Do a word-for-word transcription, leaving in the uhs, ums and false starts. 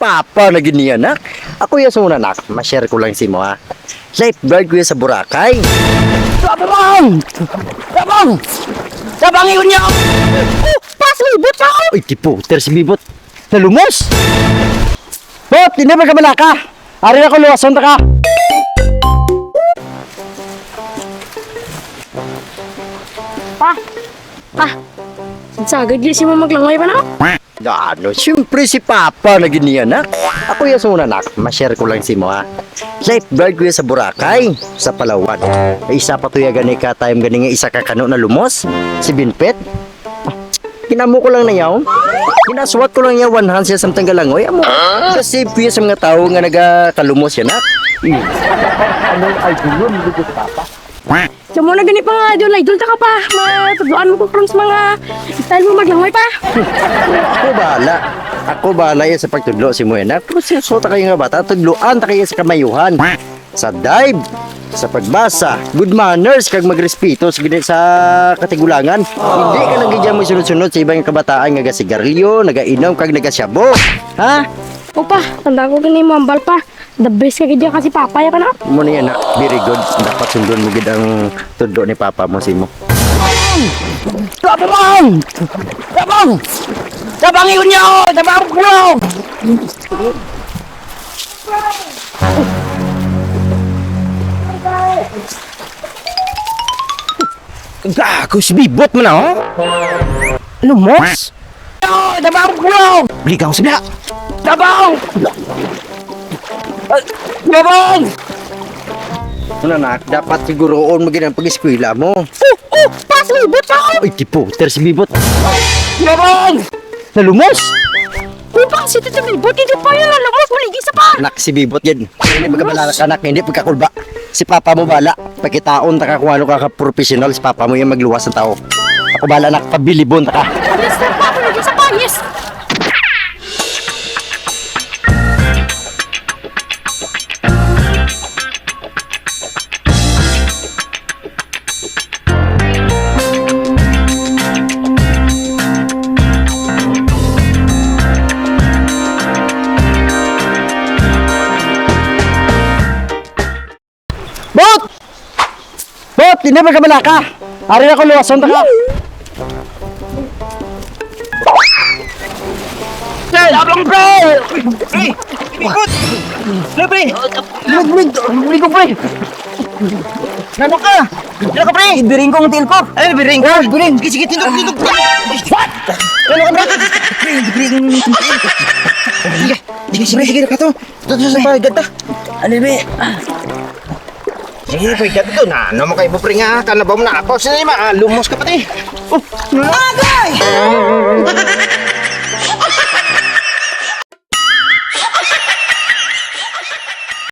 Apa na gid niya, nak? Ako ya sa una, nak. Ma-share ko lang si mo, ha. Lifeguard ko ya sa Boracay. Tabang! Tabang! Tabang, yun niya! Oh, pas, may bot pa! Ay, tipo, ter si Bibot. Nalumos! Bot, hindi ba ka malaka? Ari na ko, luwason ta ka. Pa, pa, sagad di si mo maglangoy pa na? Ano, siyempre si Papa na gid niya, nak. Ako ya sa una, nak. Ma-share ko lang si mo, ha. Lifeguard ko ya sa Boracay, sa Palawan. Ay, isa pa to ya gani ka time gani nga isa ka kano na lumos, si Binpet. Kinamo ko lang na yaw. Kinaswat ko lang niya one hand siya samtang galangoy. Amo, sa safe ko ya sa mga tao nga nagakalumos siya, nak. Hmm. Ano, ay, gulon, gulon, Papa. Sa mo na gani pa nga, idol, idol ta ka pa. Matudloan mo ko karon sa mga style mo maglangoy pa. Ako bahala. Ako bahala ya sa pagtudlo si mo, anak. Pero seryoso ta kayo nga bata, tudloan ta kayo sa kamayuhan. Sa dive, sa pagbasa, good manners, kag magrespeto sa gini-, sa katigulangan. Hindi ka lang gid magsunod-sunod sa ibang kabataan nga gasigarilyo, nagainom, kag nagasyabo. Ha? Opa, tanda ko gani mo ambal pa. The best ka gid ka si Papa ya pa na. Mo ni, anak, very good. Dapat sundon mo gid ang tudlo ni Papa mo sa imo. Tabang! Tabang! Tabang, yun niya! Tabang, bro! Gago, si Bibot man na, oh. Lumos? Oh, tabang, bro! Ligaw sa biya. Tabang! Ah, tabang! Ano, nak, dapat siguroon mo gid ang pag-eskwela mo. Oh, oh, pas, Bibot pa! Ay, tipo, ter si Bibot. Tabang! Nalumos? Upang si Tito Bilbot, hindi pa yun, alam mo, maligi sa pa. Nak, si Bibot yan. Hindi pagkabalala ka, nak, hindi pagkakulba. Si Papa mo bala. Pakitaon ta ka kung ano ka ka-professional. Si Papa mo yung magluwas ng tao. Ako bala, nak, pabilibon ta ka. Yes, sir, Papa, maligi sa pa, yes. Bot! Bot! Hindi man ka malaka! Ari na ko, luwason ta ka! Hey, abang, pre! Pre! Ikot! Ano, pre? Lig, lig, lig, pre! Ano ka? Ano ka, pre? Biring ko ang tiil ko. Ay, biring ka? Oh, biring. Sige, sige, tindog, tindog. What? Ano ka, pre? Biring, biring. Sige, sige, sige, sige, kato. Ito, ito, ito, ito. Ano, pre? Sige, pre, kato na. Ano mo kayo, pre, nga? Kanabaw mo na ako. Sino yung ma-, ah, lumos ka pati? Oh, agay!